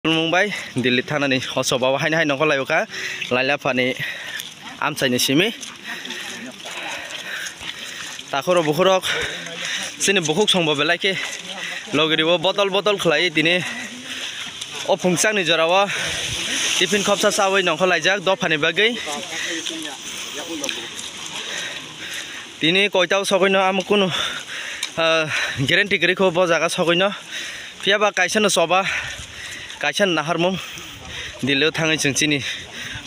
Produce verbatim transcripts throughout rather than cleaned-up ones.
Mumbai, Delhi thanani o choba o haino hai nongkhor lai o kha, Lailaphani amchaini simi. Takhurok bukhurok chini bukhuk songbo belai khe logi rio botol botol khlai tini o phungchangni jora o tiffin khopsa chawi nongkhor laijak dophani bagwi. Tini koita o sogwino amo kunu, ah, guarantee kwrwi kho bo jaga sogwino. Phiya ba kaisa no choba, kaisa no naharmung. Delhi o thangwi chwng chini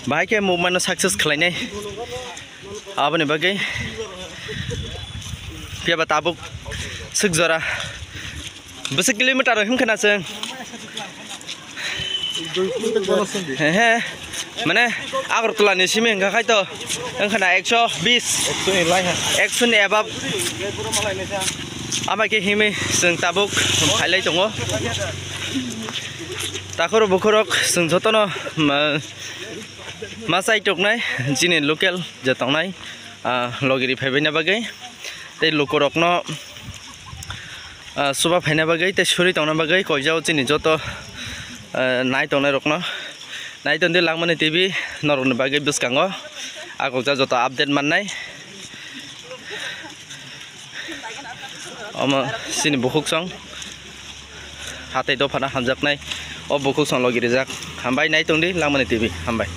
bahai khe movement no success khlainai. Aboni bagwi phiya ba tabuk swk jora bwswk kilometer rok himkhana chwng. He he, mane Agartala ni simi hwnkha khai to wngkhana ekso bis, ekso ni above. Amai khe himwi chwng tabuk phailai tongo. Takhurok bukhurok chwng jotono ma, ma chai toknai chini local je tongnai, ah, logi ri phaibaina bagwi tei lukurokno, ah, chuba phaina bagwi tei suri tongna bagwi koijao chini joto, ah, nai tongnai rokno nai tongdi Langmani T V norokni bagwi bwskango agokjak joto update mannai. Omo chini bukhuk song hatai dophano hamjaknai o bukhuk song logi rijak. Hambai nai tongdi Langmani T V, hambai.